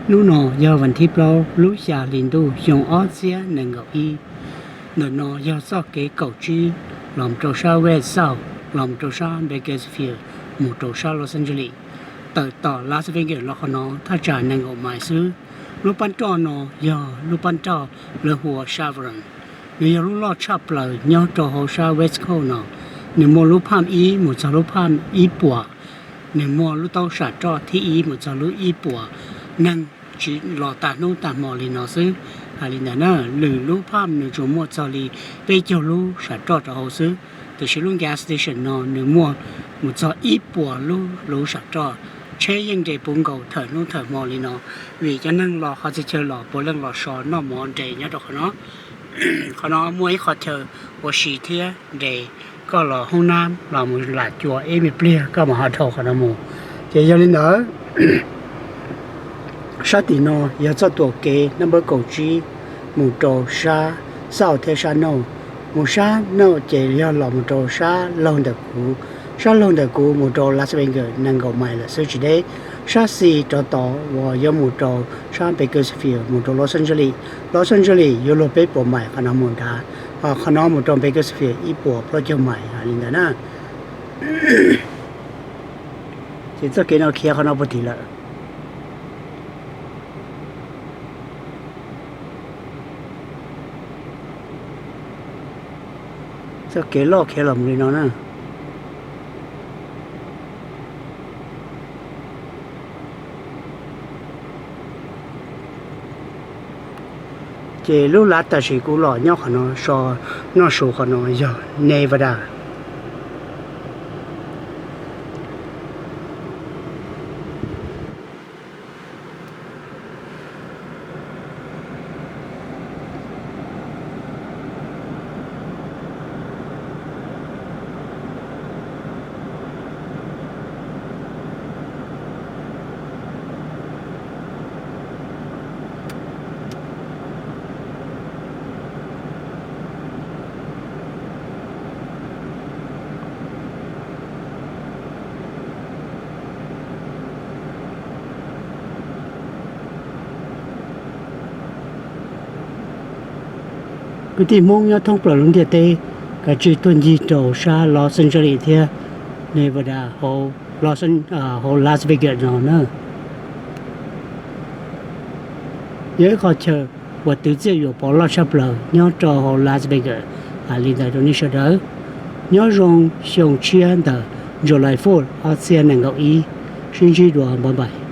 Hnub no yog vas thib plaub lub xya hli ntuj xyoo ob txhiab nees nkaum ib. Ntawm no yog txoj kev kaum tsib los mus rau sab West South los mus rau sab Bakersfield mus rau sab Los Angeles. Tawm tom Las Vegas los qhov no thaj tsam nees nkaum mais xwb. Lub pab roj no yog lub pab roj lawv hu ua Chevron. Nws yog lub loj tshaj plaws nyob rau hauv sab West Coast no. Nws muaj lub phaj ib mus txog lub phaj ib puas. Nws muaj lub taub sam roj thib ib mus txog lub ib puas. Neeg tsis los tag hnub tag hmo li no xwb. Hais li ntawd na, lwm lub phaj nws tsuas muaj txog li peb caug lub sam roj rau hauv xwb. Tiam sis lub gas station no nws muaj mus txog ib puas lub lub sam roj. Tsheb yeej nres puv nkaus thawm hnub thawm hmo li no, vim cov neeg los qhov txhia chaw los puav leej los so noj mov nres nyob rau qhov no. Qhov no muaj ib qho chaw ua si thiab nres, koj los hoob nab los mus lam cuam ib me pliag koj mam ho dhau qhov no mus. Ces yog li ntawd, sab tim no yog txoj tuam kev nab npawb kaum tsib mus rau sab south thiab sab north. Mus sab north ces yog los mus rau sab laug ntawm kuv. Sab laug ntawm kuv mus rau Las Vegas nees nkaum mais lawm xwb tsis deb. Sab xis rov tod uas yuav mus rau sab Bakersfield mus rau Los Angeles. Los Angeles yuav luag peb puas mais qhov no mus nrad, ho qhov no mus rau Bakersfield ib puas plaub caug mais li ntawd na. Ces txoj kev no khiav qhov no puag tim lawm. Txoj kev loj khiav los mus li no na. Ces lub lav tam sim kuv los nyob qhov no so noj su qhov no yog Nevada. Kwv tij Hmoob nyob thoob plaws lub ntiaj teb, kav tsij tuaj ncig rau sab Los Angeles thiab Nevada hauv Las Vegas no na. Yog ib qho chaw uas twv txiaj yuam pov loj tshaj plaws nyob rau hauv Las Vegas. Hais li ntawd rau nej sawv daws, nyob zoo xyoo tshiab ntawm July four ob txhiab nees nkaum ib, sib ntsib dua, bye bye.